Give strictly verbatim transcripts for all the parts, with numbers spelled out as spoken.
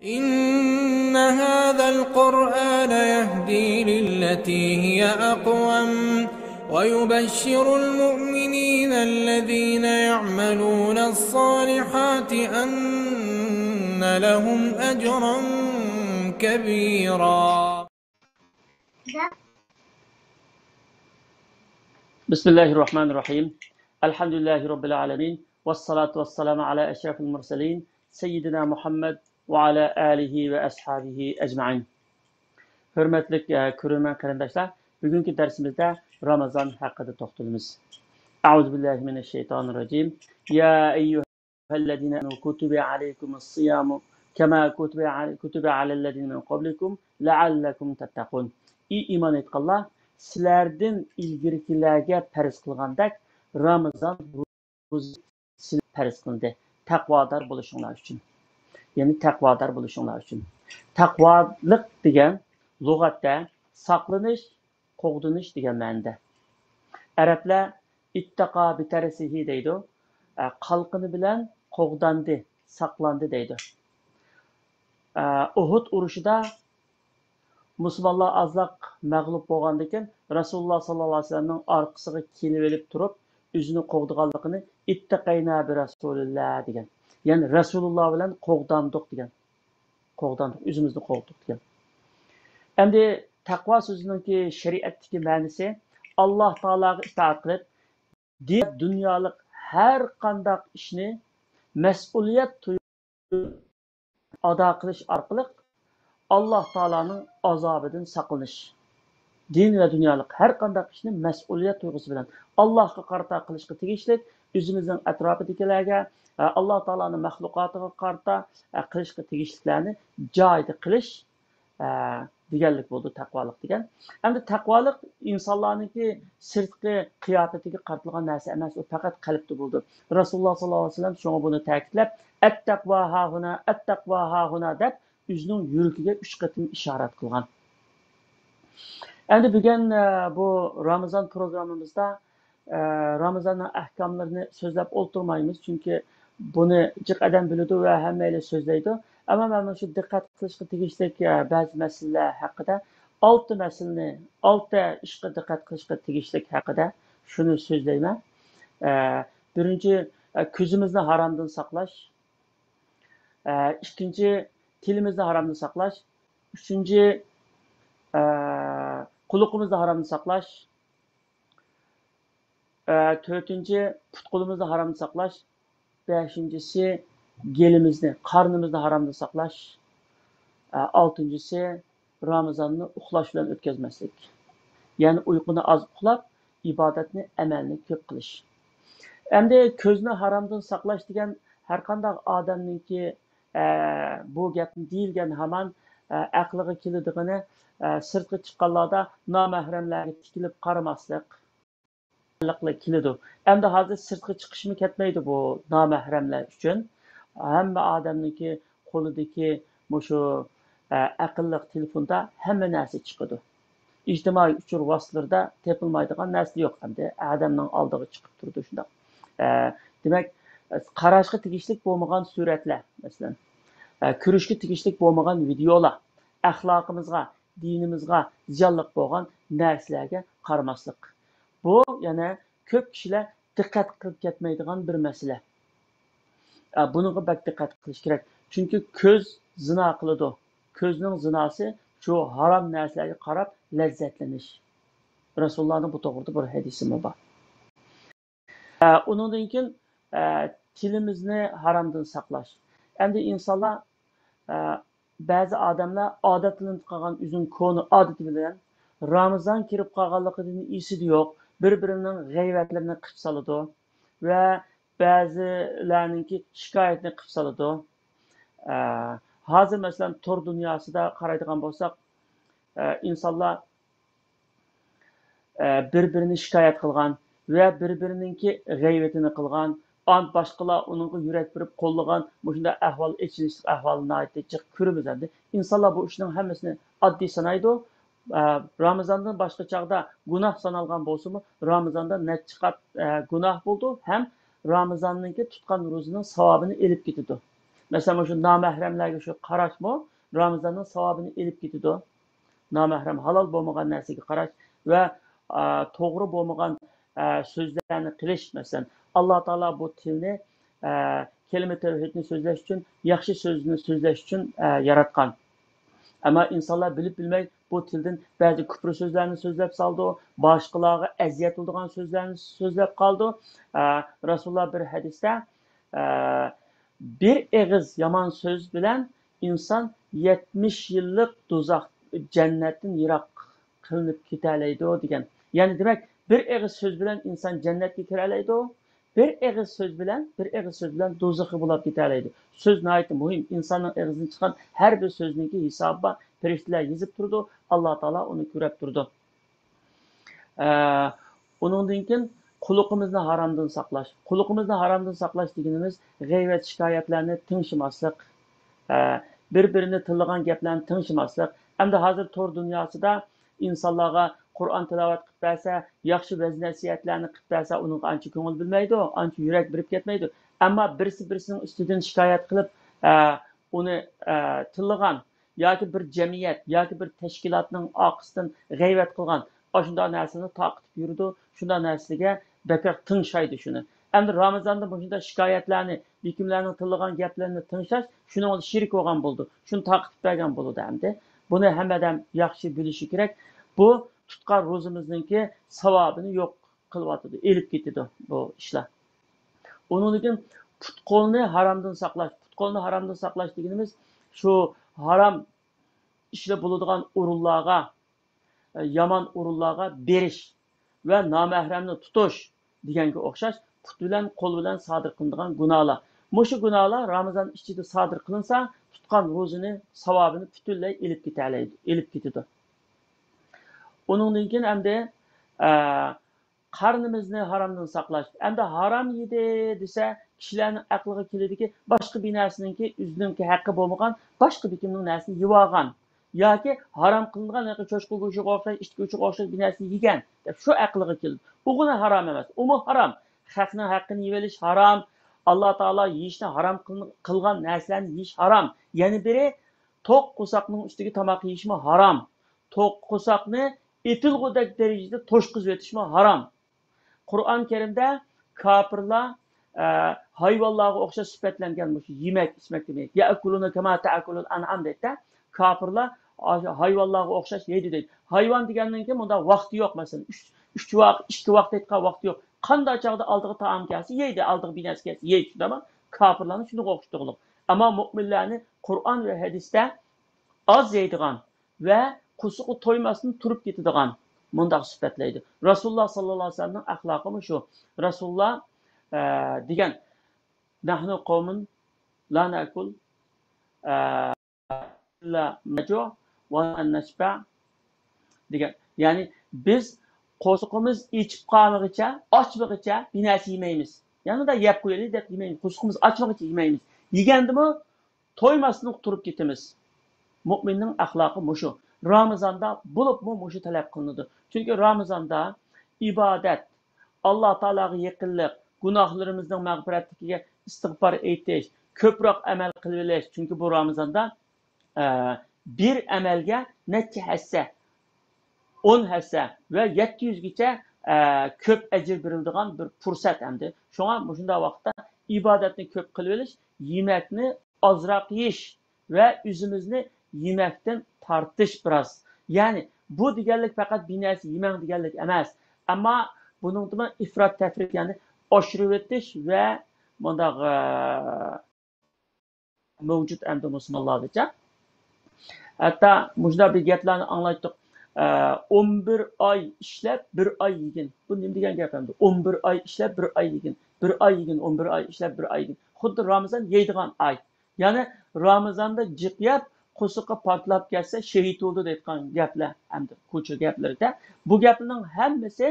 إن هذا القرآن يهدي للتي هي أقوم ويبشر المؤمنين الذين يعملون الصالحات أن لهم أجرا كبيرا. بسم الله الرحمن الرحيم. الحمد لله رب العالمين. والصلاة والسلام على أشرف المرسلين سيدنا محمد وعلى آله وأصحابه أجمعين. ھۆرمەتلىك، ئە، كۆرۈرمەن قېرىنداشلار، بۈگۈنكى دەرسىمىزدە رامىزان ھەققىدە توختىلىمىز. أعوذ بالله من الشيطان الرجيم. يا أيها الذين آمنوا كتب عليكم الصيام كما كتب على، كتب على الذين من قبلكم لعلكم تتقون. ئى ئىمان ئېيتقانلار، سىلەردىن ئىلگىرىكىلەرگە پەرز قىلغاندەك رامىزان روزا سىلەرگە پەرز قىلىندى، تەقۋادار بولۇشۇڭلار ئۈچۈن. يەنى تەقۋادار بولۇشۇڭلار ئۈچۈن. تەقۋالىق دېگەن لۇغەتتە ساقلىنىش، قوغدىنىش دېگەن مەنىدە. ئەرەبلەر ئىتتەقا بىتەرسىھى دەيدۇ. ئە، قالقىنى بىلەن قوغداندى، ساقلاندى دەيدۇ. ئە، ئۇھۇد ئۇرۇشىدا مۇسۇلمانلار ئازراق مەغلۇپ بولغاندىكىن، رەسۇلۇللا ساللاللاھۇ ئەلەيھى ۋەسەللەمنىڭ ئارقىسىغا كېلىۋېلىپ تۇرۇپ، ئۆزىنى قوغدىغانلىقىنى ئىتتەقەينا بىرەسۇلىللا دېگەن. يەنى رەسۇلۇللا بىلەن قوغداندۇق دېگەن. قوغداندۇق، ئۆزىمىزنى قوغدىدۇق دېگەن. ئەمدى تەقۋا سۆزىنىڭكى شەرىئەتتىكى مەنىسى، ئاللاھ تائالاغا ئىتائەت قىلىپ، دىن، دۇنيالىق ھەر قانداق ئىشنى مەسئۇلىيەت تۇيۇپ ئادا قىلىش ئارقىلىق ئاللاھ تائالانىڭ ئازابىدىن ساقلىنىش. دىن ۋە دۇنيالىق ھەر قانداق ئىشنى مەسئۇلىيەت تۇيغۇسى بىلەن ئاللاھقا قارىتا قىلىشقا تېگىشلىك، ئۆزىمىزنىڭ ئەتراپىدىكىلەرگە، ئە، ئاللاھ تائالانىڭ مەخلۇقاتىغا قارىتا، ئە، قىلىشقا تېگىشلىكلەرنى جايىدا قىلىش، ئە، دېگەنلىك بولىدۇ تەقۋالىق دېگەن. ئەمدى تەقۋالىق ئىنسانلارنىڭكى سىرتقى قىياپىتىگە قارىتىلغان نەرسە ئەمەس، ئۇ پەقەت قەلبتە بولىدۇ. رەسۇلۇللا ساللاللاھۇ ئەلەيھى ۋەسەللەم شۇڭا بۇنى تەكىتلەپ، ئەتتەقۋا ھاھۇنا، ئەتتەقۋا ھاھۇنا دەپ ئۆزىنىڭ يۈرىكىگە ئۈچ قېتىم ئىشارەت قىلغان. ئەمدى بۈگۈن، ئە، بۇ رامىزان پروگراممىمىزدا، ئە، رامىزاننىڭ ئەھكاملىرىنى سۆزلەپ ئولتۇرمايمىز، چۈنكى بۇنى جىق ئادەم بىلىدۇ ۋە ھەممەيلەن سۆزلەيدۇ. ئەمما مەن مۇشۇ دىققەت قىلىشقا تېگىشلىك، ئە، بەزى مەسىلىلەر ھەققىدە، ئالتە مەسىلىنى، ئالتە ئىشقا دىققەت قىلىشقا تېگىشلىك ھەققىدە شۇنى سۆزلەيمەن. ئە، بىرىنچى، ئە، كۆزىمىزنى ھارامدىن ساقلاش. ئە، ئىككىنچى، تىلىمىزنى ھارامدىن ساقلاش. ئۈچىنچى، ئە، قۇلىقىمىزنى ھارامدىن ساقلاش. ئە، تۆتىنچى، پۇت-قولىمىزنى ھارامدىن ساقلاش. بەشىنچىسى، گېلىمىزنى، قارنىمىزنى ھارامدىن ساقلاش. ئە، ئالتىنچىسى، رامىزاننى ئۇخلاش بىلەن ئۆتكۈزمەسلىك. يەنى ئۇيقۇنى ئاز ئۇخلاپ، ئىبادەتنى، ئەمەلنى كۆپ قىلىش. ئەمدى كۆزنى ھارامدىن ساقلاش دېگەن ھەرقانداق ئادەمنىڭكى، ئە، بۇ گەپنى دېيىلگەن ھامان، ئە، ئەقلىگە كېلىدىغىنى، ئە، سىرتقا چىققانلاردا نامەھرەملەرگە تىكىلىپ قارىماسلىق. كېلىدۇ. ئەمدى ھازىر سىرتقا چىقىشمۇ كەتمەيدۇ بۇ نامەھرەملەر ئۈچۈن. ھەممە ئادەمنىڭكى قولىدىكى مۇشۇ، ئە، ئەقىللىق تېلېفوندا ھەممە نەرسە چىقىدۇ. ئىجتىمائىي ئۇچۇر ۋاسىتىلىرىدا تېپىلمايدىغان نەرسە يوق ئەمدى. ئادەمنىڭ ئالدىغا چىقىپ تۇرىدۇ شۇنداق. ئە، دېمەك، قاراشقا تېگىشلىك بولمىغان سۈرەتلەر، مەسىلەن، ئە، كۆرۈشكە تېگىشلىك بولمىغان ۋىدېئولار، ئەخلاقىمىزغا، دىنىمىزغا زىيانلىق بولغان نەرسىلەرگە قارىماسلىق. بۇ يەنە كۆپ كىشىلەر دىققەت قىلىپ كەتمەيدىغان بىر مەسىلە. ئە، بۇنىڭغا بەك دىققەت قىلىش كېرەك. چۈنكى كۆز زىنا قىلىدۇ. كۆزنىڭ زىناسى شۇ ھارام نەرسىلەرگە قاراپ لەززەتلىنىش. رەسۇلۇللانىڭ بۇ توغرىدا بىر ھەدىسىمۇ بار. ئە، ئۇنىڭدىن كېيىن، ئە، تىلىمىزنى ھارامدىن ساقلاش. ئەمدى ئىنسانلار، ئە، بەزى ئادەملەر ئادەتلىنىپ قالغان ئۆزىنىڭ كونا ئادىتى بىلەن رامىزان كىرىپ قالغانلىقىدىن ئېسىدە يوق، بىر-بىرىنىڭ غەيۋەتلىرىنى قىلىپ سالىدۇ ۋە بەزىلەرنىڭكى شىكايىتىنى قىلىپ سالىدۇ. ئە، ھازىر مەسىلەن تور دۇنياسىدا قارايدىغان بولساق، ئە، ئىنسانلار، ئە، بىر-بىرىنى شىكايەت قىلغان ۋە بىر-بىرىنىڭكى غەيۋىتىنى قىلغان، ئان باشقىلار ئۇنىڭغا يۈرەك بېرىپ قوللىغان مۇشۇنداق ئەھۋال، ئېچىنىشلىق ئەھۋالنى ناھايىتى جىق كۆرىمىز ئەمدى. ئىنسانلار بۇ ئىشنىڭ ھەممىسىنى ئاددىي سانايدۇ. ئە، رامىزاندىن باشقا چاغدا گۇناھ سانالغان بولسىمۇ، رامىزاندا نەچچە قات، ئە، گۇناھ بولىدۇ ھەم رامىزاننىڭكى تۇتقان روزىنىڭ ساۋابىنى ئېلىپ كېتىدۇ. مەسىلەن، مۇشۇ نامەھرەملەرگە شۇ قاراشمۇ رامىزاننىڭ ساۋابىنى ئېلىپ كېتىدۇ. نامەھرەم، ھالال بولمىغان نەرسىگە قاراش ۋە، ئە، توغرا بولمىغان، ئە، سۆزلەرنى قىلىش، مەسىلەن، ئاللا تائالا بۇ تىلنى، ئە، كەلىمە تەۋھىدنى سۆزلەش ئۈچۈن، ياخشى سۆزنى سۆزلەش ئۈچۈن، ئە، ياراتقان. ئەمما ئىنسانلار بىلىپ بىلمەي بۇ تىلدىن بەزى كۇپۇر سۆزلەرنى سۆزلەپ سالىدۇ، باشقىلارغا ئەزىيەت بولىدىغان سۆزلەرنى سۆزلەپ قالىدۇ. ئە، رەسۇلۇللا بىر ھەدىستە، ئە، بىر ئېغىز يامان سۆز بىلەن ئىنسان يەتمىش يىللىق دوزاخ، جەننەتتىن يىراق قىلىنىپ كېتەلەيدۇ دېگەن. يەنى دېمەك، بىر ئېغىز سۆز بىلەن ئىنسان جەننەتكە كىرەلەيدۇ، بىر ئېغىز سۆز بىلەن، بىر ئېغىز سۆز بىلەن دوزاخقا بولاپ كېتەلەيدۇ. سۆز ناھايىتى مۇھىم. ئىنساننىڭ ئېغىزىدىن چىققان ھەر بىر سۆزنىڭكى ھېسابى بار. پەرىشتىلەر يېزىپ تۇرىدۇ، ئاللا تائالا ئۇنى كۆرەپ تۇرىدۇ. ئە، ئۇنىڭدىن كېيىن قۇلىقىمىزنى ھارامدىن ساقلاش. قۇلىقىمىزنى ھارامدىن ساقلاش دېگىنىمىز غەيۋەت، شىكايەتلەرنى تىڭشىماسلىق، ئە، بىر-بىرىنى تىللىغان گەپلەرنى تىڭشىماسلىق. ئەمدى ھازىر تور دۇنياسىدا ئىنسانلارغا قۇرئان تىلاۋەت قىلىپ بەرسە، ياخشى ۋەز-نەسىھەتلەرنى قىلىپ بەرسە، ئۇنىڭغا ئانچە كۆڭۈل بۆلمەيدۇ، ئانچە يۈرەك بېرىپ كەتمەيدۇ. ئەمما بىرسى بىرسىنىڭ ئۈستىدىن شىكايەت قىلىپ، ئە، ئۇنى، ئە، تىللىغان ياكى بىر جەمئىيەت ياكى بىر تەشكىلاتنىڭ ئارقىسىدىن غەيۋەت قىلغان، ئاشۇنداق نەرسىنى تارقىتىپ يۈرىدۇ، شۇنداق نەرسىگە بەكرەك تىڭشايدۇ شۇنى. ئەمدى رامىزاندا مۇشۇنداق شىكايەتلەرنى، بېكىملەرنىڭ تىللىغان گەپلىرىنى تىڭشاش شۇنىڭغا شېرىك بولغان بولىدۇ، شۇنى تارقىتىپ بەرگەن بولىدۇ. ئەمدى بۇنى ھەممە ئادەم ياخشى بىلىشى كېرەك. بۇ تۇتقان روزىمىزنىڭكى ساۋابىنى يوق قىلىۋاتىدۇ، ئېلىپ كېتىدۇ بۇ ئىشلار. ئۇنىڭدىن كېيىن پۇت-قولنى ھارامدىن ساقلاش. پۇت-قولنى ھارامدىن ساقلاش دېگىنىمىز شۇ ھارام ئىشلار بولىدىغان ئورۇنلارغا، يامان ئورۇنلارغا بېرىش ۋە نامەھرەمنى تۇتۇش دېگەنگە ئوخشاش پۇت بىلەن، قول بىلەن سادىر قىلىنىدىغان گۇناھلار. مۇشۇ گۇناھلار رامىزان ئىچىدە سادىر قىلىنسا، تۇتقان روزىنى ساۋابىنى پۈتۈنلەي ئېلىپ كېتەلەيدۇ، ئېلىپ كېتىدۇ. ئۇنىڭدىن كېيىن ئەمدى، ئە، قارنىمىزنى ھارامدىن ساقلاش. ئەمدى ھارام يېدى دېسە، كىشىلەرنىڭ ئەقلىگە كېلىدىكى، باشقا بىر نەرسىنىڭكى ئۆزىنىڭكى ھەققى بولمىغان باشقا بىر كىمنىڭ نەرسىنى يېۋالغان ياكى ھارام قىلىنغان ھېلىقى چوشقا گۆشىگە ئوخشاش، ئىتكە ئوخشاش بىر نەرسىنى يېگەن دەپ شۇ ئەقلىگە كېلىدۇ. ئۇغۇنى ھارام ئەمەس، ئۇمۇ ھارام. خەقنىڭ ھەققىنى يېۋېلىش ھارام. ئاللا تائالا يېيىشنى ھارام قىل-، قىلغان نەرسىلەرنى يېيىش ھارام. يەنە بىرى، توق قورساقنىڭ ئۈستىگە تاماق يېيىشمۇ ھارام. توق قورساقنى ئېتىلغۇدەك دەرىجىدە توشقۇزۇۋېتىشمۇ ھارام. قۇرئان كەرىمدە كاپىرلار، ئە، ھايۋانلارغا ئوخشاش سۈپەتلەنگەن مۇشۇ يېمەك، ئىچمەك دېمەك. يەئكۇلۇنە كەما تەئكۇلۇل ئەنئام دەيدۇ. كاپىرلار ھايۋانلارغا ئوخشاش يەيدۇ دەيدۇ. ھايۋان دېگەننىڭكى مۇنداق ۋاقتى يوق، مەسىلەن، ئۈچ، ئۈچ ۋاق-، ئىككى ۋاقىت دەيدىغان ۋاقتى يوق. قانداق چاغدا ئالدىغا تائام كەلسە يەيدۇ، ئالدىغا بىر نەرسە كەلسە يەيدۇ، شۇنداقمۇ؟ كاپىرلارنى شۇنىڭغا ئوخشىتىۋالغۇلۇق. ئەمما مۆمىنلەرنى قۇرئان ۋە ھەدىستە ئاز يەيدىغان ۋە قورسىقى تويماستىن تۇرۇپ كېتىدىغان مۇنداق سۈپەتلەيدۇ. رەسۇلۇللا ساللاللاھۇ ئەلەيھى ۋەسەللەمنىڭ ئەخلاقىمۇ شۇ. رەسۇلۇللا، ئە، دېگەن، نەھنۇ قومۇن لا نەكۇل، ئە، ئىللا نەجۇ ۋە نەشبە دېگەن. يەنى بىز قورسىقىمىز ئېچىپ قالمىغىچە، ئاچمىغىچە بىر نەرسە يېمەيمىز. يەنە يەپ قويايلى دەپ يېمەيمىز. قورسىقىمىز ئاچمىغىچە يېمەيمىز. يېگەندىمۇ تويماستىن تۇرۇپ كېتىمىز. مۆمىننىڭ ئەخلاقى مۇشۇ. رامىزاندا بولۇپمۇ مۇشۇ تەلەپ قىلىنىدۇ. چۈنكى رامىزاندا ئىبادەت، ئاللا تائالاغا يېقىنلىق، گۇناھلىرىمىزنىڭ مەغپىرەتلىكىگە ئىستىغپار ئېيتىش، كۆپرەك ئەمەل قىلىۋېلىش. چۈنكى بۇ رامىزاندا، ئە، بىر ئەمەلگە نەچچە ھەسسە، ئون ھەسسە ۋە يەتتە يۈزگىچە، ئە، كۆپ ئەجىر بېرىلىدىغان بىر پۇرسەت ئەمدى. شۇڭا مۇشۇنداق ۋاقىتتا ئىبادەتنى كۆپ قىلىۋېلىش، يېمەكنى ئازراق يېيىش ۋە ئۆزىمىزنى يېمەكتىن تارتىش بىراز. يەنى بۇ دېگەنلىك پەقەت بىر نەرسە يېمەڭ دېگەنلىك ئەمەس. ئەمما بۇنىڭدىمۇ ئىپرات تەپرىت، يەنى ئاشۇرۇۋېتىش ۋە مۇنداق، ئە، مەۋجۇت ئەمدى مۇسۇلمانلاردىچە. ھەتتا مۇشۇنداق بىر گەپلەرنى ئاڭلايتتۇق. ئە، ئون بىر ئاي ئىشلەپ، بىر ئاي يېگىن. بۇ نېمە دېگەن گەپ ئەمدى؟ ئون بىر ئاي ئىشلەپ، بىر ئاي يېگىن. بىر ئاي يېگىن، ئون بىر ئاي ئىشلەپ، بىر ئاي يېگىن. خۇددى رامىزان يەيدىغان ئاي. يەنى رامىزاندا جىق يەپ، قورسىقى پارتلاپ كەتسە، شېھىت بولىدۇ دەيدىغان گەپلەر ئەمدى كوچا گەپلىرىدە. بۇ گەپنىڭ ھەممىسى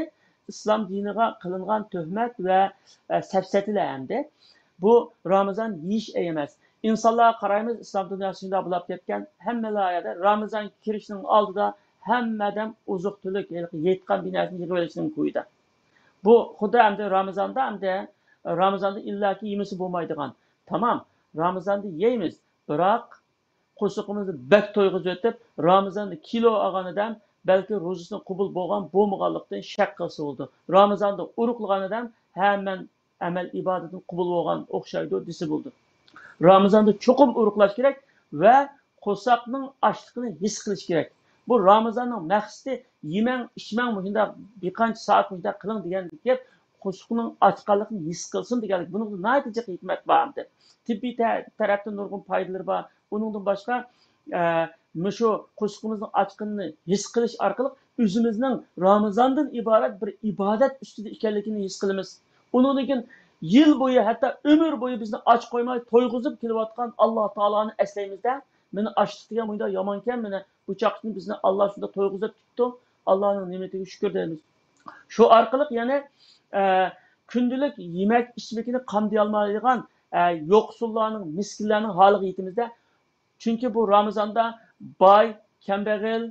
ئىسلام دىنىغا قىلىنغان تۆھمەت ۋە، ئە، سەپسەتىلەر ئەمدى. بۇ رامىزان يېيىش ئەي ئەمەس. ئىنسانلارغا قارايمىز، ئىسلام دۇنياسى شۇنداق بولاپ كەتكەن، ھەممىلا يەردە رامىزان كىرىشنىڭ ئالدىدا ھەممە ئادەم ئوزۇق-تۈلۈك، ھېلىقى يەيدىغان بىر نەرسىنى يىغىۋېلىشنىڭ كويىدا. بۇ خۇددى ئەمدى رامىزاندا، ئەمدى رامىزاندا ئىللاكى يېمىسە بولمايدىغان تامام. رامىزاندا يەيمىز، بىراق قورسىقىمىزنى بەك تويغۇزۇۋېتىپ، رامىزاندا كىلو ئالغان ئادەم بەلكى روزىسىنىڭ قوبۇل بولغان بولمىغانلىقىدىن شەك قىلسا بولىدۇ. رامىزاندا ئورۇقلىغان ئادەم، ھە، مەن ئەمەل ئىبادىتىم قوبۇل بولغان ئوخشايدۇ دېسە بولىدۇ. رامىزاندا چوقۇم ئورۇقلاش كېرەك ۋە قورساقنىڭ ئاچلىقىنى ھېس قىلىش كېرەك. بۇ رامىزاننىڭ مەقسىتى يېمەڭ، ئىچمەڭ، مۇشۇنداق بىر قانچە سائەت مۇشۇنداق قىلىڭ دېگەندىكى، قورسىقىنىڭ ئاچقانلىقىنى ھېس قىلسۇن دېگەنلىك. بۇنىڭدا ناھايىتى جىق ھېكمەت بار ئەمدى. تېببىي تە-، تەرەپتىن نۇرغۇن پايدىلىرى بار. ئۇنىڭدىن باشقا، ئە، مۇشۇ قورسىقىمىزنىڭ ئاچقىنىنى ھېس قىلىش ئارقىلىق ئۆزىمىزنىڭ رامىزاندىن ئىبارەت بىر ئىبادەت ئۈستىدە ئىكەنلىكىنى ھېس قىلىمىز. ئۇنىڭدىن كېيىن يىل بويى، ھەتتا ئۆمۈر بويى بىزنى ئاچ قويماي تويغۇزۇپ كېلىۋاتقان ئاللا تائالانى ئەسلەيمىزدە، مانا ئاچلىق دېگەن مۇنداق يامانكەن، مانا بۇ چاغقىچە بىزنى ئاللا شۇنداق تويغۇزۇپ كېتىپتۇ، ئاللانىڭ نېمىتىگە شۈكۈر دەيمىز. شۇ ئارقىلىق يەنە، ئە، كۈندىلىك يېمەك ئىچمىكىنى قامدىيالمايدىغان، ئە، يوقسۇللارنىڭ، مىسكىنلارنىڭ ھالىغا يېتىمىزدە. چۈنكى بۇ رامىزاندا باي، كەمبەغەل،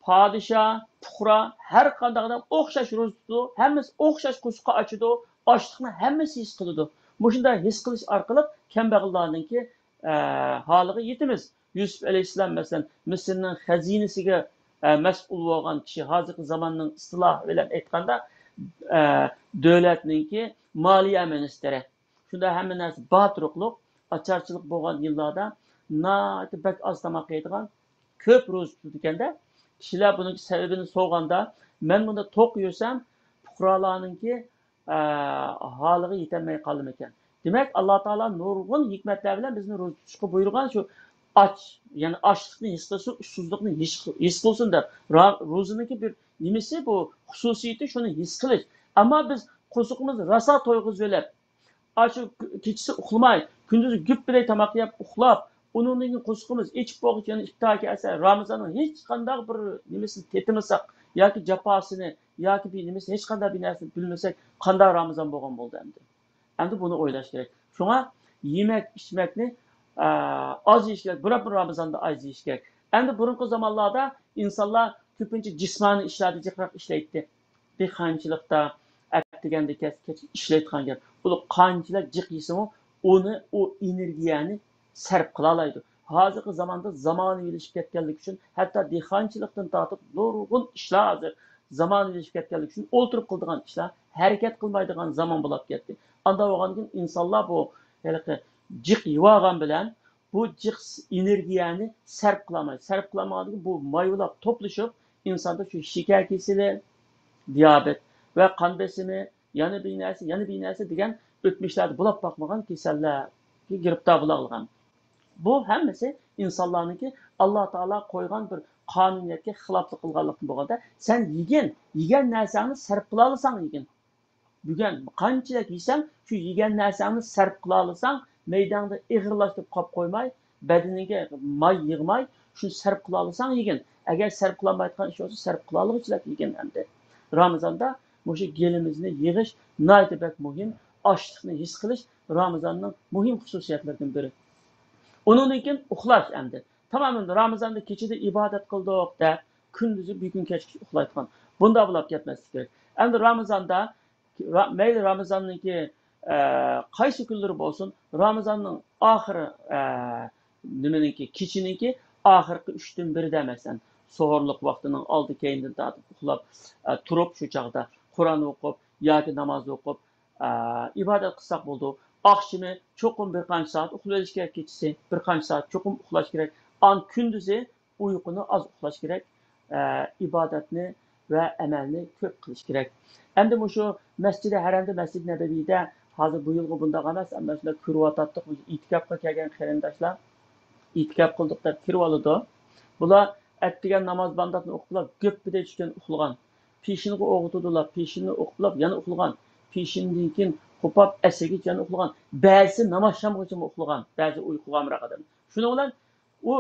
پادىشاھ، پۇقرا، ھەر قانداق ئادەم ئوخشاش روزا تۇتىدۇ، ھەممىسى ئوخشاش قورسىقى ئاچىدۇ، ئاچلىقنى ھەممىسى ھېس قىلىدۇ. مۇشۇنداق ھېس قىلىش ئارقىلىق كەمبەغەللەرنىڭكى، ئە، ھالىغا يېتىمىز. يۈسۈپ ئەلەيھىسسالام، مەسىلەن، مىسىرنىڭ خەزىنىسىگە، ئە، مەسئۇل بولغان كىشى، ھازىرقى زاماننىڭ ئىستىلاھى بىلەن ئېيتقاندا، ئە، دۆلەتنىڭكى مالىيە مىنىستىرى. شۇنداق ھەممە نەرسە بار تۇرۇقلۇق، ئاچارچىلىق بولغان يىللاردا ناھايىتى بەك ئاز تاماق يەيدىغان، كۆپ روزا تۇتىدىكەندە، كىشىلەر بۇنىڭ سەۋەبىنى سورىغاندا، مەن بۇندا توق يۈرسەم، پۇقرالارنىڭكى، ئە، ھالىغا يېتەلمەي قالدىمىكەن؟ دېمەك، ئاللا تائالا نۇرغۇن ھېكمەتلەر بىلەن بىزنى روزا تۇتۇشقا بۇيرۇغان، شۇ ئاچ، يەنى ئاچلىقنى ھېس قىلسۇن، ئۇسسۇزلۇقنى ھېس، ھېس قىلسۇن دەپ. را-، روزىنىڭكى بىر نېمىسى بۇ، خۇسۇسىيىتى شۇنى ھېس قىلىش. ئەمما بىز قورسىقىمىزنى راسا تويغۇزۇۋېلىپ، ئاشۇ كېچىسى ئۇخلىماي، كۈندۈزى گۈپپىدەي تاماق يەپ ئۇخلاپ، ئۇنىڭدىن كېيىن قورسىقىمىز ئېچىپ بولغۇچە يەنە ئىپتارغا كەلسە، رامىزاننىڭ ھېچقانداق بىر نېمىسىنى تېتىمىساق ياكى جاپاسىنى ياكى بىر نېمىسىنى، ھېچقانداق بىر نەرسىنى بىلمىسەك، قانداق رامىزان بولغان بولدى ئەمدى؟ ئەمدى بۇنى ئويلاش كېرەك. شۇڭا يېمەك، ئىچمەكنى، ئە، ئاز يېيىش كېرەك. بۇرۇن رامىزاندا ئاز يېيىش كېرەك. ئەمدى بۇرۇنقى زامانلاردا ئىنسانلار كۆپىنچە جىسمانىي ئىشلاردا جىقراق ئىشلەيتتى. دېھقانچىلىقتا ئەتىگەندە كەچ، كەچ ئىشلەيدىغان گەپ. ئۇلار قانچىلىك جىق يېسىمۇ، ئۇنى، ئۇ ئېنېرگىيەنى سەرپ قىلالايدۇ. ھازىرقى زاماندا زامانىۋىلىشىپ كەتكەنلىكى ئۈچۈن، ھەتتا دېھقانچىلىقتىن تارتىپ نۇرغۇن ئىشلار ھازىر زامانىۋىلىشىپ كەتكەنلىكى ئۈچۈن، ئولتۇرۇپ قىلىدىغان ئىشلار، ھەرىكەت قىلمايدىغان زامان بولاپ كەتتى. ئانداق بولغاندىن كېيىن ئىنسانلار بۇ ھېلىقى جىق يېۋالغان بىلەن بۇ جىق ئېنېرگىيەنى سەرپ قىلالمايدۇ. سەرپ قىلالمىغاندىن كېيىن بۇ مايۋىلاپ توپلىشىپ، ئىنساندا شۇ شېكەر كېسىلى، دىيابېت ۋە قان بېسىمى، يەنە بىر نەرسە، يەنە بىر نەرسە دېگەن ئۆتمۈشلەردە بولۇپ باقمىغان كېسەللەرگە گىرىپتار بولاقلىغان. بۇ ھەممىسى ئىنسانلارنىڭكى ئاللا تائالا قويغان بىر قانۇنىيەتكە خىلاپلىق قىلغانلىقتىن بولغاندا، سەن يېگىن، يېگەن نەرسەڭنى سەرپ قىلالىساڭ يېگىن. بۈگۈن قانچىلىك يېسەڭ، شۇ يېگەن نەرسەڭنى سەرپ قىلالىساڭ، مەيدەڭدە ئېغىرلاشتۇرۇپ قاپ قويماي، بەدىنىڭگە ماي يىغماي، شۇنى سەرپ قىلالىساڭ يېگىن. ئەگەر سەرپ قىلالمايدىغان ئىش بولسا، سەرپ قىلالىغۇچىلىك يېگىن ئەمدى. رامىزاندا مۇشۇ گېلىمىزنى يىغىش ناھايىتى بەك مۇھىم. ئاچلىقنى ھېس قىلىش رامىزاننىڭ مۇھىم خۇسۇسىيەتلىرىدىن بىرى. ئۇنىڭدىن كېيىن ئۇخلاش ئەمدى. تامام ئەمدى رامىزاندا كېچىدە ئىبادەت قىلدۇق دەپ، كۈندۈزى بۈگۈن كەچكىچە ئۇخلايدىغان. بۇنداق بولۇپ كەتمەسلىك كېرەك. ئەمدى رامىزاندا، را-، مەيلى رامىزاننىڭكى، ئە، قايسى كۈنلىرى بولسۇن، رامىزاننىڭ ئاخىرى، ئە، نېمىنىڭكى، كېچىنىڭكى ئاخىرقى ئۈچتىن بىرىدە، مەسىلەن، سوھۇرلۇق ۋاقتىنىڭ ئالدى كەينىدىن تارتىپ ئۇخلاپ، ئە، تۇرۇپ، شۇ چاغدا قۇرئان ئوقۇپ ياكى ناماز ئوقۇپ، ئە، ئىبادەت قىلساق بولىدۇ. ئاخشىمى چوقۇم بىر قانچە سائەت ئۇخلىۋېلىش كېرەك، كېچىسى بىر قانچە سائەت چوقۇم ئۇخلاش كېرەك. ئان كۈندۈزى ئۇيقۇنى ئاز ئۇخلاش كېرەك، ئە، ئىبادەتنى ۋە ئەمەلنى كۆپ قىلىش كېرەك. ئەمدى مۇشۇ مەسجىدى ھەرەمدە، مەسجىدى نەبەۋىيدە ھازىر بۇ يىلغۇ بۇنداق ئەمەس، ئەمما شۇنداق كۆرۈۋاتاتتۇق، ئېتىكاپقا كەلگەن قېرىنداشلار ئېتىكاپ قىلدۇق دەپ كىرىۋالىدۇ. بۇلار ئەتىگەن ناماز بامداتنى ئوقۇپلا گۆپپىدە چۈشكەن ئۇخلىغان. پېشىنغا ئوغۇتىدۇلا، پېشىننى ئوقۇپلا يەنە ئۇخلىغان. پېشىندىن كېيىن قوپاپ ئەسىرگىچە يەنە ئۇخلىغان. بەزىسى ناماز شامغىچىمۇ ئۇخلىغان. بەزى ئۇيقۇغا ئامراق ئادەم. شۇنىڭ بىلەن ئۇ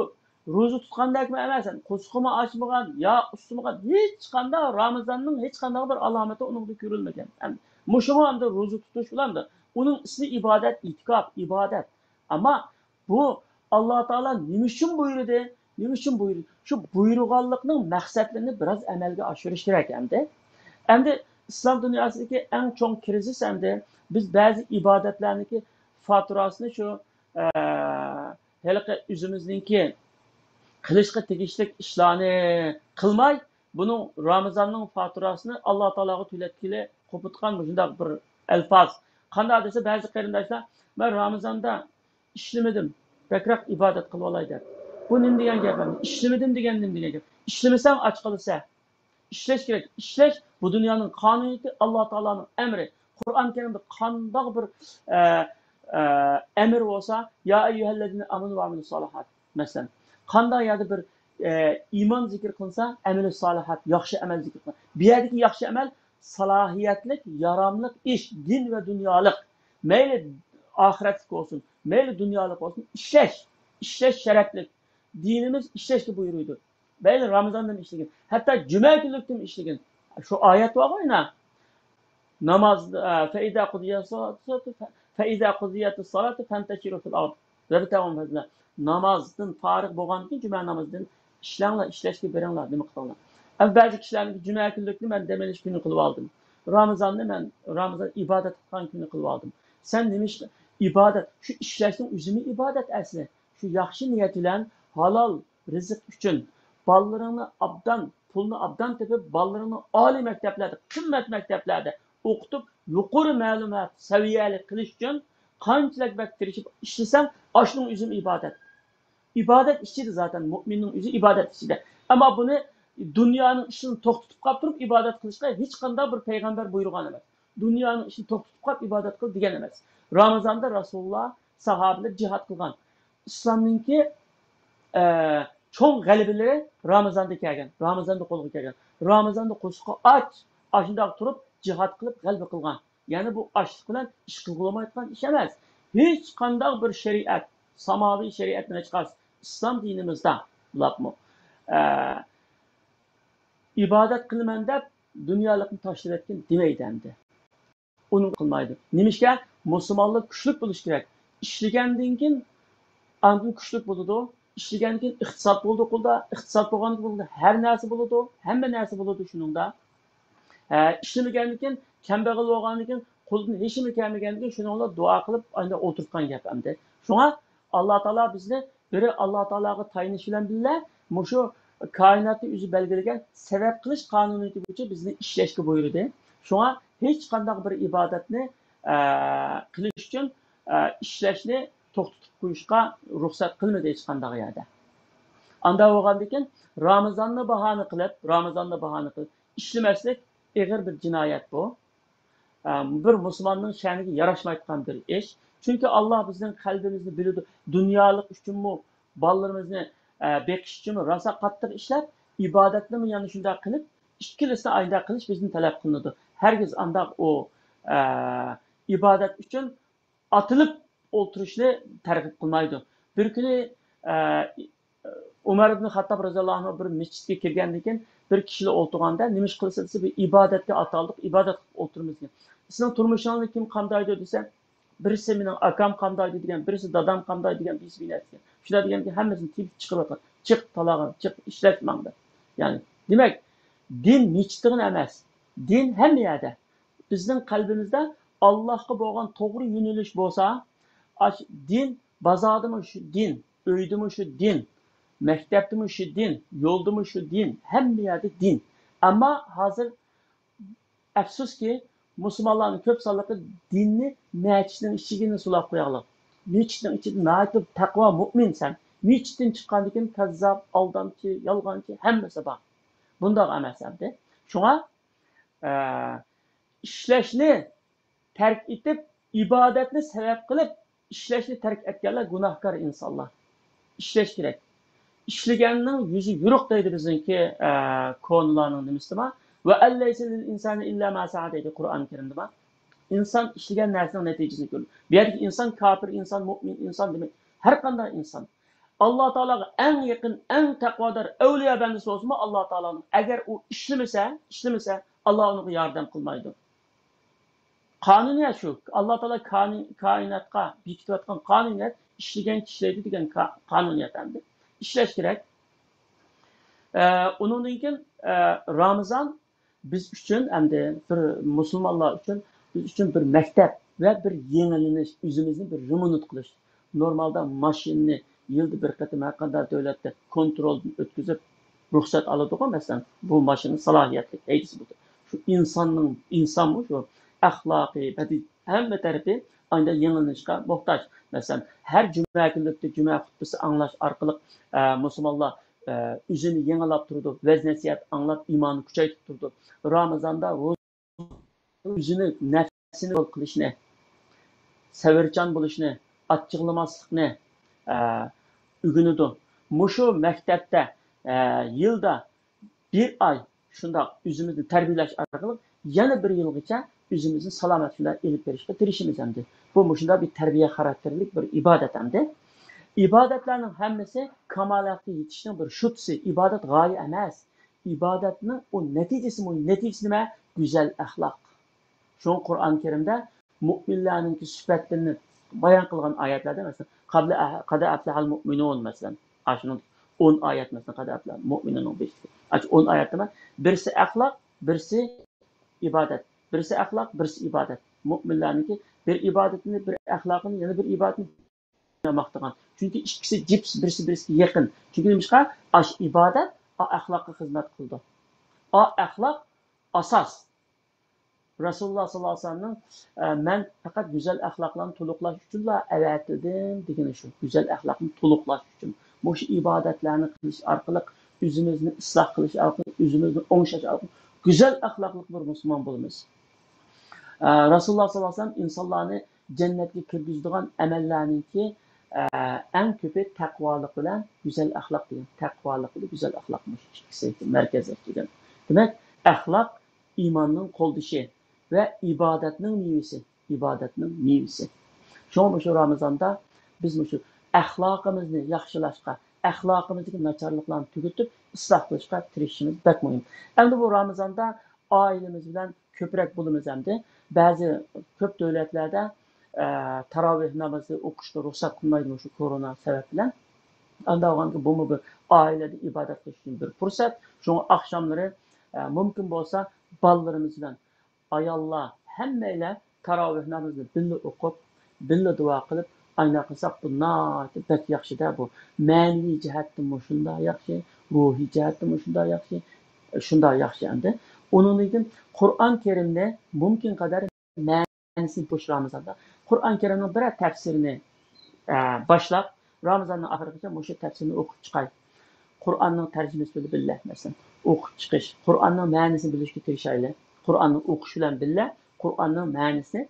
روزا تۇتقاندەكمۇ ئەمەس، قورسىقىمۇ ئاچمىغان، يا ئۇسسىمىغان، ھېچقانداق رامىزاننىڭ ھېچقانداق بىر ئالامىتى ئۇنىڭدا كۆرۈلمىگەن. ئەم-، مۇشۇمۇ ئەمدى روزا تۇتۇش بولامدۇ؟ ئۇنىڭ ئىسمى ئىبادەت، ئېتىكاپ، ئىبادەت. ئەمما بۇ ئاللا تائالا نېمە ئۈچۈن بۇيرۇدى؟ نېمە ئۈچۈن بۇيرۇدى؟ شۇ بۇيرۇغانلىقنىڭ مەقسەتلىرىنى بىراز ئەمەلگە ئاشۇرۇش كېرەك ئەمدى. ئەمدى ئىسلام دۇنياسىدىكى ئەڭ چوڭ كىرىزىس ئەمدى بىز بەزى ئىبادەتلەرنىڭكى فاتۇراسىنى شۇ ئە، ھېلىقى ئۆزىمىزنىڭكى قىلىشقا تېگىشلىك ئىشلارنى قىلماي، بۇنىڭ رامىزاننىڭ فاتۇراسىنى ئاللا تائالاغا تۆلەتكىلى قوپۇتقان مۇشۇنداق بىر ئەلپاز. قانداق دېسە، بەزى قېرىنداشلار، مەن رامىزاندا ئىشلىمىدىم، بەكرەك ئىبادەت قىلىۋالاي دەپ. بۇ نېمە دېگەن گەپ ئەمدى؟ ئىشلىمىدىم دېگەن نېمە دېگەن گەپ؟ ئىشلىمىسەڭ ئاچ قالىسەن. ئىشلەش كېرەك. ئىشلەش بۇ دۇنيانىڭ قانۇنىيىتى، ئاللا تائالانىڭ ئەمرى. قۇرئان كەرىمدە قانداق بىر، ئە، ئە، ئەمر بولسا، يا ئەييۇھەللەزىنە ئامەنۇ ۋە ئامىلۇس سالىھات. مەسىلەن، قانداق يەردە بىر، ئە، ئىمان زىكىر قىلىنسا، ئەمەلۇس سالىھات، ياخشى ئەمەل زىكىر قىلىنسا. بۇ يەردىكى ياخشى ئەمەل سالاھىيەتلىك، ياراملىق ئىش، دىن ۋە دۇنيالىق. مەيلى ئاخىرەتلىك بولسۇن، مەيلى دۇنيالىق بولسۇن، ئىشلەش. ئىشلەش شەرەپلىك. دىنىمىز ئىشلەشكە بۇيرۇيدۇ. مەيلى رامىزاندا ئىشلىگىن، ھەتتا جۈمە كۈنلۈكتىمۇ ئىشلىگىن. شۇ ئايەت بارغۇ يەنە. ناماز، ئە، فەئىزا قۇزىيەتۇس سالاتۇ، فەئىزا قۇزىيەتۇس سالاتۇ فەنتەشىرۇ فىل ئارض ۋەبتەغۇ مىن فەزلىللاھ. نامازدىن پارىغ بولغاندىن كېيىن، جۈمە نامىزىدىن ئىشلەڭلار، ئىشلەشكە بېرىڭلار، نېمە قىلىڭلار. ئەمما بەزى كىشىلەرنىڭ جۈمە كۈنلۈكنى مەن دەم ئېلىش كۈنى قىلىۋالدىم. رامىزاننى مەن رامىزان ئىبادەت قىلغان كۈنى قىلىۋالدىم. سەن نېمە ئىش، ئىبادەت، شۇ ئىشلەشنىڭ ئۆزىمۇ ئىبادەت ئەسلى. شۇ ياخشى نىيەت بىلەن ھالال رىزىق ئۈچۈن، بالىلىرىڭنى ئابدان، پۇلنى ئابدان تېپىپ، بالىلىرىڭنى ئالىي مەكتەپلەردە، قىممەت مەكتەپلەردە ئوقۇتۇپ، يۇقىرى مەلۇمات سەۋىيەلىك قىلىش ئۈچۈن قانچىلىك بەك تىرىشىپ ئىشلىسەڭ، ئاشۇنىڭ ئۆزىمۇ ئىبادەت. ئىبادەت ئىچىدە زاتەن، مۇئمىننىڭ ئۆزى ئىبادەت ئىچىدە. ئەمما بۇنى دۇنيانىڭ ئىشىنى توختىتىپ قاپ تۇرۇپ ئىبادەت قىلىشقا ھېچقانداق بىر پەيغەمبەر بۇيرۇغان ئەمەس. دۇنيانىڭ ئىشىنى توختىتىپ قاپ ئىبادەت قىل دېگەن ئەمەس. رامىزاندا رەسۇلۇللا، ساھابىلەر جىھاد قىلغان. ئىسلامنىڭكى، ئە، چوڭ غەلىبىلىرى رامىزاندا كەلگەن، رامىزاندا قولغا كەلگەن. رامىزاندا قورسىقى ئاچ، ئاشۇنداق تۇرۇپ جىھاد قىلىپ غەلىبە قىلغان. يەنى بۇ ئاچلىق بىلەن ئىش قىلغىلى بولمايدىغان ئىش ئەمەس. ھېچقانداق بىر شەرىئەت، ساماۋىي شەرىئەتتىن ھېچقايسى ئىسلام دىنىمىزدا بولۇپمۇ، ئە، ئىبادەت قىلىمەن دەپ دۇنيالىقنى تاشلىۋەتكىن دېمەيدۇ ئەمدى. ئۇنى قىلمايدۇ. نېمىشقا؟ مۇسۇلمانلار كۈچلۈك بولۇشى كېرەك. ئىشلىگەندىن كېيىن ئاندىن كۈچلۈك بولىدۇ. ئىشلىگەندىن كېيىن ئىقتىساد بولىدۇ قولدا، ئىقتىساد بولغاندىن كېيىن ھەر نەرسە بولىدۇ، ھەممە نەرسە بولىدۇ شۇنىڭدا. ھە، ئىشلىمىگەندىن كېيىن، كەمبەغەل بولغاندىن كېيىن، قولىدىن ھېچنېمە كەلمىگەندىن كېيىن شۇنىڭ بىلەن دۇئا قىلىپ ئاندىن ئولتۇرۇپ قالغان گەپ ئەمدى. شۇڭا ئاللا تائالا بىزنى بىرى ئاللا تائالاغا تايىنىش بىلەن بىللە، مۇشۇ كائىناتنى ئۆزى بەلگىلىگەن سەۋەب قىلىش قانۇنىيىتى بويىچە بىزنى ئىشلەشكە بۇيرۇدى. شۇڭا ھېچقانداق بىر ئىبادەتنى، ئە، قىلىش ئۈچۈن، ئە، ئىشلەشنى توختىتىپ قويۇشقا رۇخسەت قىلمىدى ھېچقانداق يەردە. ئاندا بولغاندىكىن رامىزاننى باھانە قىلىپ، رامىزاننى باھانە قىلىپ ئىشلىمەسلىك ئېغىر بىر جىنايەت بۇ. ئە، بىر مۇسۇلماننىڭ شەنىگە ياراشمايدىغان بىر ئىش. چۈنكى ئاللا بىزنىڭ قەلبىمىزنى بىلىدۇ. دۇنيالىق ئۈچۈنمۇ، بالىلىرىمىزنى، ئە، بېقىش ئۈچۈنمۇ راسا قاتتىق ئىشلەپ، ئىبادەتنىمۇ يەنە شۇنداق قىلىپ، ئىككىلىسىنى ئايدا قىلىش بىزدىن تەلەپ قىلىنىدۇ. ھەرگىز ئانداق ئۇ، ئە، ئىبادەت ئۈچۈن ئاتىلىپ ئولتۇرۇشنى تەرغىب قىلمايدۇ. بىر كۈنى، ئە، ئۇمەر ئىبن خەتتاب رەزىياللاھۇ ئەنھۇ بىر مەسچىتكە كىرگەندىن كېيىن، بىر كىشىلەر ئولتۇرغاندا، نېمە ئىش قىلىسىز دېسە، بىر ئىبادەتكە ئاتالدۇق، ئىبادەت قىلىپ ئولتۇرىمىز دېگەن. سىزنىڭ تۇرمۇشىڭىزنى كىم قامدايدۇ دېسە، بىرسى مېنىڭ ئاكام قامدايدۇ دېگەن، بىرسى دادام قامدايدۇ دېگەن، بىرسى بىنەسى دېگەن. شۇنداق دېگەندىكىن ھەممىسىنى تېپىپ چىقىرىۋاتقان. چىق، تالاغا چىق، ئىشلەت ماڭا دەپ. يەنى، دېمەك، دىن مەسچىتتىغىنە ئەمەس. دىن ھەممە يەردە. بىزنىڭ قەلبىمىزدە ئاللاھقا بولغان توغرا يۆنىلىش بولسا، ئاش-، دىن، بازاردىمۇ شۇ دىن، ئۆيدىمۇ شۇ دىن، مەكتەپتىمۇ شۇ دىن، يولدىمۇ شۇ دىن، ھەممە يەردە دىن. ئەمما ھازىر ئەپسۇسكى، مۇسۇلمانلارنىڭ كۆپ سانلىقى دىننى مەچىتنىڭ ئىچىگىلا سولاپ قويغانلىق. مەچىتنىڭ ئىچىدە ناھايىتى تەقۋا مۆمىن سەن. مەچىتتىن چىققاندىن كېيىن كەززاپ، ئالدامچى، يالغانچى ھەممىسى بار. بۇنداق ئەمەس ئەمدى. شۇڭا، ئە، ئىشلەشنى تەرك ئېتىپ، ئىبادەتنى سەۋەب قىلىپ، ئىشلەشنى تەرك ئەتكەنلەر گۇناھكار ئىنسانلار. ئىشلەش كېرەك. ئىشلىگەننىڭ يۈزى يورۇق دەيدۇ بىزنىڭكى، ئە، كونىلارنىڭ نېمىسىدە بار. ۋە ئەن لەيسە لىل ئىنسانى ئىللا ما سەئە دەيدۇ قۇرئان كەرىمدە بار. ئىنسان ئىشلىگەن نەرسىنىڭ نەتىجىسىنى كۆرىدۇ. بۇ يەردىكى ئىنسان كاپىر ئىنسان، مۇئمىن ئىنسان دېمەك، ھەر قانداق ئىنسان. ئاللا تائالاغا ئەڭ يېقىن، ئەڭ تەقۋادار ئەۋلىيا بەندىسى بولسىمۇ، ئاللا تائالانىڭ، ئەگەر ئۇ ئىشلىمىسە، ئىشلىمىسە، ئاللا ئۇنىڭغا ياردەم قىلمايدۇ. قانۇنىيەت شۇ. ئاللا تائالا كانى-، كائىناتقا بېكىتىۋاتقان قانۇنىيەت، ئىشلىگەن كىشىلەيدۇ دېگەن قا-، قانۇنىيەت ئەمدى. ئىشلەش كېرەك. ئە، ئۇنىڭدىن كېيىن، ئە، رامىزان بىز ئۈچۈن ئەمدى بىر مۇسۇلمانلار ئۈچۈن، بىز ئۈچۈن بىر مەكتەپ ۋە بىر يېڭىلىنىش، ئۆزىمىزنى بىر رېمونت قىلىش. نورمالدا ماشىنىنى يىلدا بىر قېتىم ھەر قانداق دۆلەتتە كونترولدىن ئۆتكۈزۈپ، رۇخسەت ئالىدىغۇ، مەسىلەن، بۇ ماشىنا سالاھىيەتلىك، ھەيدىسە بولدى. شۇ ئىنساننىڭ، ئىنسانمۇ شۇ ئەخلاقى، بەدىئىي، ھەممە تەرىپى ئاندىن يېڭىلىنىشقا موھتاج. مەسىلەن، ھەر جۈمە كۈنلۈكتە جۈمە خۇتبىسى ئاڭلاش ئارقىلىق، ئە، مۇسۇلمانلار، ئە، ئۆزىنى يېڭىلاپ تۇرىدۇ، ۋەز-نەسىھەت ئاڭلاپ، ئىمانىنى كۈچەيتىپ تۇرىدۇ. رامىزاندا روزا ئۆزىنى، نەپسىنى كونترول قىلىشنى، سەۋرچان بولۇشنى، ئاچچىقلىماسلىقنى، ئە، ئۆگىنىدۇ. مۇشۇ مەكتەپتە، ئە، يىلدا بىر ئاي شۇنداق ئۆزىمىزنى تەربىيەلەش ئارقىلىق يەنە بىر يىلغىچە ئۆزىمىزنى سالامەت شۇنداق ئېلىپ بېرىشقا تىرىشىمىز ئەمدى. بۇ مۇشۇنداق بىر تەربىيە خاراكتېرلىك بىر ئىبادەت ئەمدى. ئىبادەتلەرنىڭ ھەممىسى كامالەتكە يېتىشنىڭ بىر شۇتىسى. ئىبادەت غايە ئەمەس. ئىبادەتنىڭ ئۇ نەتىجىسى، نەتىجىسى نېمە؟ گۈزەل ئەخلاق. شۇڭا قۇرئان كەرىمدە مۆمىنلەرنىڭكى سۈپەتلىرىنى بايان قىلغان ئايەتلەردە، مەسىلەن، قەدە ئەفلەھەل مۆمىنۇن، مەسىلەن، ئاشۇنىڭ ئون ئايەت، مەسىلەن، قەدە ئەفلەھەل مۆمىنۇننىڭ بېشىدىكى. ئاشۇ ئون ئايەتتە، بىرسى ئەخلاق، بىرسى ئىبادەت. بىرسى ئەخلاق، بىرسى ئىبادەت. مۆمىنلەرنىڭكى بىر ئىبادىتىنى، بىر ئەخلاقىنى، يەنە بىر ئىبادىتىنى ماختىغان. چۈنكى ئىككىسى جىپس، بىرسى بىرسىگە يېقىن. چۈنكى نېمىشقا؟ ئاش ئىبادەت، ئا ئەخلاققا خىزمەت قىلىدۇ. ئا ئەخلاق ئاساس. رەسۇلۇللاھ ساللاللاھۇ ئەلەيھى ۋەسەللەمنىڭ، ئە، مەن پەقەت گۈزەل ئەخلاقلارنى تولۇقلاش ئۈچۈنلا ئەۋەتىلدىم دېگىنى شۇ. گۈزەل ئەخلاقنى تولۇقلاش ئۈچۈن. مۇشۇ ئىبادەتلەرنى قىلىش ئارقىلىق، ئۆزىمىزنى ئىسلاھ قىلىش ئارقىلىق، ئۆزىمىزنى ئوڭشاش ئارقىلىق گۈزەل ئەخلاقلىق بىر مۇسۇلمان بولىمىز. ئە، رەسۇلۇللاھ ساللاللاھۇ ئەلەيھى ۋەسەللەم ئىنسانلارنى جەننەتكە كىرگۈزىدىغان ئەمەللەرنىڭكى، ئە، ئەڭ كۆپى تەقۋالىق بىلەن گۈزەل ئەخلاق دېگەن. تەقۋالىق بىلەن گۈزەل ئەخلاق مۇشۇ ئىككىسى مەركەزلىك دېگەن. دېمەك، ئەخلاق ئىماننىڭ قولدىشى ۋە ئىبادەتنىڭ مېۋىسى. ئىبادەتنىڭ مېۋىسى. شۇڭا مۇشۇ رامىزاندا بىز مۇشۇ ئەخلاقىمىزنى ياخشىلاشقا، ئەخلاقىمىزدىكى ناچارلىقلارنى تۈگىتىپ، ئىسلاھ قىلىشقا تىرىشىشىمىز بەك مۇھىم. ئەمدى بۇ رامىزاندا ئائىلىمىز بىلەن كۆپرەك بولىمىز ئەمدى. بەزى كۆپ دۆلەتلەردە، ئە، تاراۋىھ نامىزى ئوقۇشقا رۇخسەت قىلمايدۇ مۇشۇ كورونا سەۋەب بىلەن. ئانداق بولغاندا بۇمۇ بىر ئائىلىدە ئىبادەت قىلىش ئۈچۈن بىر پۇرسەت. شۇڭا ئاخشاملىرى، ئە، مۇمكىن بولسا بالىلىرىمىز بىلەن ئاياللار ھەممەيلەن تاراۋىھ نامىزىنى بىللە ئوقۇپ، بىللە دۇئا قىلىپ، ئاينا قىلساق، بۇ ناھايىتى بەك ياخشىدە بۇ. مەنىۋى جەھەتتىنمۇ شۇنداق ياخشى، روھىي جەھەتتىنمۇ شۇنداق ياخشى، شۇنداق ياخشى ئەمدى. ئۇنىڭدىن كېيىن قۇرئان كەرىمنى مۇمكىن قەدەر مەنىسىنى بوش رامىزاندا قۇرئان كەرىمنىڭ بىرەر تەپسىرىنى، ئە، باشلاپ، رامىزاننىڭ ئاخىرىغىچە مۇشۇ تەپسىرنى ئوقۇپ چىقاي. قۇرئاننىڭ تەرجىمىسى بىلەن بىللە، مەسىلەن، ئوقۇپ چىقىش، قۇرئاننىڭ مەنىسىنى بىلىشكە تىرىشايلى. قۇرئاننى ئوقۇش بىلەن بىللە، قۇرئاننىڭ مەنىسىنى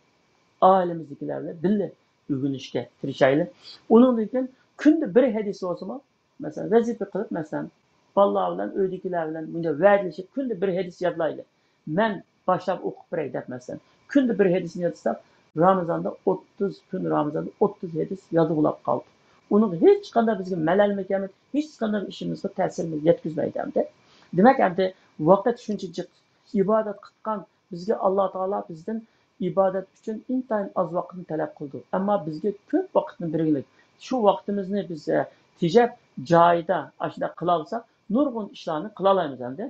ئائىلىمىزدىكىلەر بىلەن بىللە ئۆگىنىشكە تىرىشايلى. ئۇنىڭدىن كېيىن كۈندە بىر ھەدىس بولسىمۇ، مەسىلەن، ۋەزىپە قىلىپ، مەسىلەن، بالىلار بىلەن، ئۆيدىكىلەر بىلەن مۇنداق ۋەدىلىشىپ، كۈندە بىر ھەدىس يادلايلى. مەن باشلاپ ئوقۇپ بېرەي دەپ، مەسىلەن، كۈندە بىر ھەدىسنى يادلىساق، رامىزاندا ئوتتۇز كۈن، رامىزاندا ئوتتۇز ھەدىس يادغا بولاپ قالدى. ئۇنىڭغا ھېچقانداق بىزگە مەلەلمۇ كەلمىدى، ھېچقانداق ئىشىمىزغا تەسىرىمىز يەتكۈزمەيدۇ ئەمدى. دېمەك، ئەمدى ۋاقىت شۇنچە جىق، ئىبادەت قىلغان بىزگە ئاللا تائالا بىزدىن ئىبادەت ئۈچۈن ئىنتايىن ئاز ۋاقىتنى تەلەپ قىلىدۇ. ئەمما بىزگە كۆپ ۋاقىتنى بەرگۈلۈك. شۇ ۋاقتىمىزنى بىز، ئە، تېجەپ، جايىدا ئاشۇنداق قىلالىساق، نۇرغۇن ئىشلارنى قىلالايمىز ئەمدى.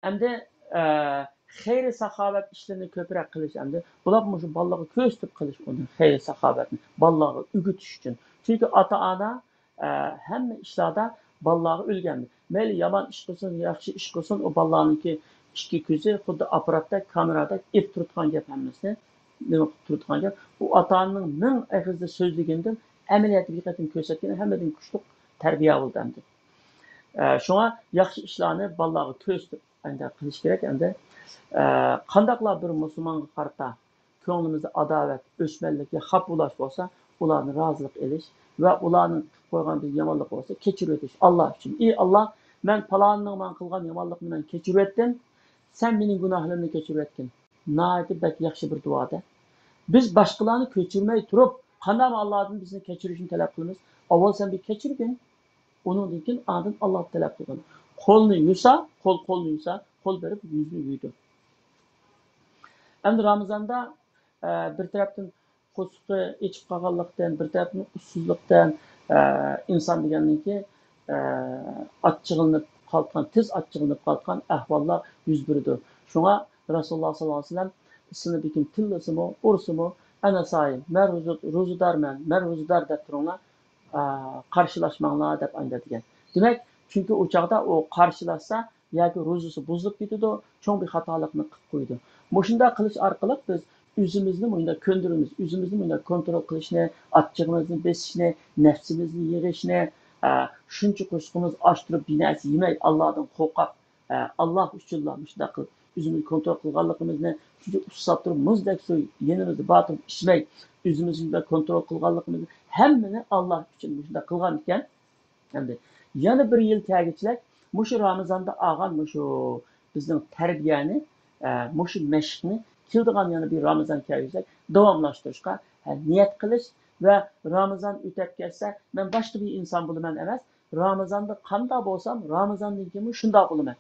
ئەمدى، ئە، خەير ساخاۋەت ئىشلىرىنى كۆپرەك قىلىش ئەمدى. بۇلار مۇشۇ بالىلارغا كۆرسىتىپ قىلىش ئۇنى، خەير ساخاۋەتنى بالىلارغا ئۆگىتىش ئۈچۈن. چۈنكى ئاتا-ئانا، ئە، ھەممە ئىشلاردا بالىلارغا ئۆگەندى. مەيلى يامان ئىش قىلسۇن، ياخشى ئىش قىلسۇن، ئۇ بالىلارنىڭكى ئىككى كۆزى خۇددى ئاپپاراتتەك، كامېرادەك ئېلىپ تۇرىدىغان گەپ ھەممىسىنى، نېمە قىلىپ تۇرىدىغان گەپ. ئۇ ئاتا-ئانىنىڭ مىڭ ئېغىزدا سۆزلىگىنىدىن ئەمەلىيەتتە بىر قېتىم كۆرسەتكىنى ھەممىدىن كۈچلۈك تەربىيە بولىدۇ ئەمدى. ئە، شۇڭا ياخشى ئىشلارنى بالىلارغا كۆرسىتىپ، ئەمدى قىلىش كېرەك ئەمدى. ئە، قانداقلا بىر مۇسۇلمانغا قارىتا كۆڭلىمىزدە ئاداۋەت، ئۆچمەنلىك يا خاپا بولۇش بولسا، ئۇلاردىن رازىلىق ئېلىش ۋە ئۇلارنىڭ قىلىپ قويغان بىر يامانلىقى بولسا، كەچۈرۈۋېتىش. ئاللا ئۈچۈن، ئى ئاللا، مەن پالانىنىڭ ماڭا قىلغان يامانلىقىنى مەن كەچۈرۈۋەتتىم، سەن مېنىڭ گۇناھلىرىمنى كەچۈرۈۋەتكىن. ناھايىتى بەك ياخشى بىر دۇئادە. بىز باشقىلارنى كەچۈرمەي تۇرۇپ، قانداقمۇ ئاللادىن بىزنى كەچۈرۈشنى تەلەپ قىلىمىز؟ ئاۋۋال سەن بىر كەچۈرگىن. ئۇنىڭدىن كېيىن ئاندىن ئاللا تەلەپ قىلغىن. قولنى يۇسا، قول قولنى يۇسا، قول بېرىپ يۈزنى يۇيىدۇ. ئەمدى رامىزاندا، ئە، بىر تەرەپتىن قورسىقى ئېچىپ قالغانلىقتىن، بىر تەرەپتىن ئۇسسۇزلۇقتىن، ئە، ئىنسان دېگەننىڭكى، ئە، ئاچچىقلىنىپ قالىدىغان، تېز ئاچچىقلىنىپ قالىدىغان ئەھۋاللار يۈز بېرىدۇ. شۇڭا رەسۇلۇللا ساللاللاھۇ ئەلەيھى ۋەسەللەم سېنى بىر كىم تىللىسىمۇ، ئۇرسىمۇ، ئەنە سائىم، مەن روزا، روزىدارمەن، مەن روزىدار دەپ تۇرۇڭلار، ئا، قارشىلاشماڭلار دەپ ئايدا دېگەن. دېمەك، چۈنكى ئۇ چاغدا ئۇ قارشىلاشسا ياكى روزىسى بۇزۇلۇپ كېتىدۇ، چوڭ بىر خاتالىقنى قىلىپ قويىدۇ. مۇشۇنداق قىلىش ئارقىلىق بىز ئۆزىمىزنى مۇنداق كۆندۈرىمىز، ئۆزىمىزنى مۇنداق كونترول قىلىشنى، ئاچچىقىمىزنى بېسىشنى، نەپسىمىزنى يىغىشنى، ئا، شۇنچە قوشىقىمىز ئاچ تۇرۇپ، بىر نەرسە يېمەي، ئاللادىن قورقۇپ، ئە، ئاللا ئۈچۈنلا مۇشۇنداق قىلىپ ئۆزىمىزنى كونترول قىلغانلىقىمىزنى، شۇنچە ئۇسساپ تۇرۇپ، مۇزدەك سۇ يېنىمىزدا بار تۇرۇپ ئىچمەي، ئۆزىمىزنى شۇنداق كونترول قىلغانلىقىمىزنى، ھەممىنى ئاللا ئۈچۈن مۇشۇنداق قىلغان ئىكەن. ئەمدى يەنە بىر يىل كەلگۈچىلەك مۇشۇ رامىزاندا ئالغان مۇشۇ بىزنىڭ تەربىيەنى، ئە، مۇشۇ مەشىقنى كېلىدىغان يەنە بىر رامىزان كەلگۈچىلەك داۋاملاشتۇرۇشقا، ئە، نىيەت قىلىش ۋە رامىزان ئۆتەپ كەتسە، مەن باشقا بىر ئىنسان بولىمەن ئەمەس، رامىزاندا قانداق بولسام، رامىزاندىن كېيىنمۇ شۇنداق بولىمەن.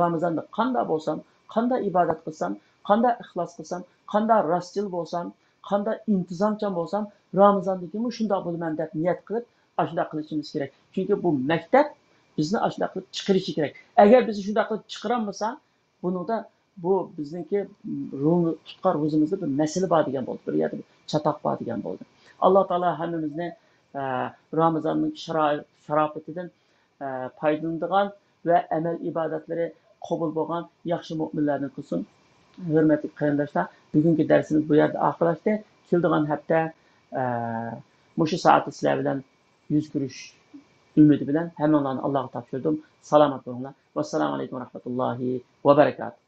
رامىزاندا قانداق بولسام، قانداق ئىبادەت قىلسام، قانداق ئىخلاس قىلسام، قانداق راستچىل بولسام، قانداق ئىنتىزامچان بولسام، رامىزاندىن كېيىنمۇ شۇنداق بولىمەن دەپ نىيەت قىلىپ، ئاشۇنداق قىلىشىمىز كېرەك. چۈنكى بۇ مەكتەپ بىزنى ئاشۇنداق قىلىپ چىقىرىشى كېرەك. ئەگەر بىزنى شۇنداق قىلىپ چىقىرالمىسا، بۇنىڭدا بۇ بىزنىڭكى رو-، تۇتقان روزىمىزدا بىر مەسىلە بار دېگەن بولدى، بىر يەردە بىر چاتاق بار دېگەن بولدى. ئاللا تائالا ھەممىمىزنى، ئە، رامىزاننىڭ شارا-، شاراپىتىدىن، ئە، پايدىلىنىدىغان ۋە ئەمەل ئىبادەتلىرى قوبۇل بولغان ياخشى مۆمىنلەردىن قىلسۇن. ھۆرمەتلىك قېرىنداشلار، بۈگۈنكى دەرسىمىز بۇ يەردە ئاخىرلاشتى. كېلىدىغان ھەپتە، ئە، مۇشۇ سائەتتە سىلەر بىلەن يۈز كۆرۈش ئۈمىدى بىلەن ھەممىڭلارنى ئاللاغا تاپشۇردۇم. سالامەت بولۇڭلار. ۋەسسالامۇ ئەلەيكۇم ۋەرەھمەتۇللاھى ۋەبەرىكاتۇھ.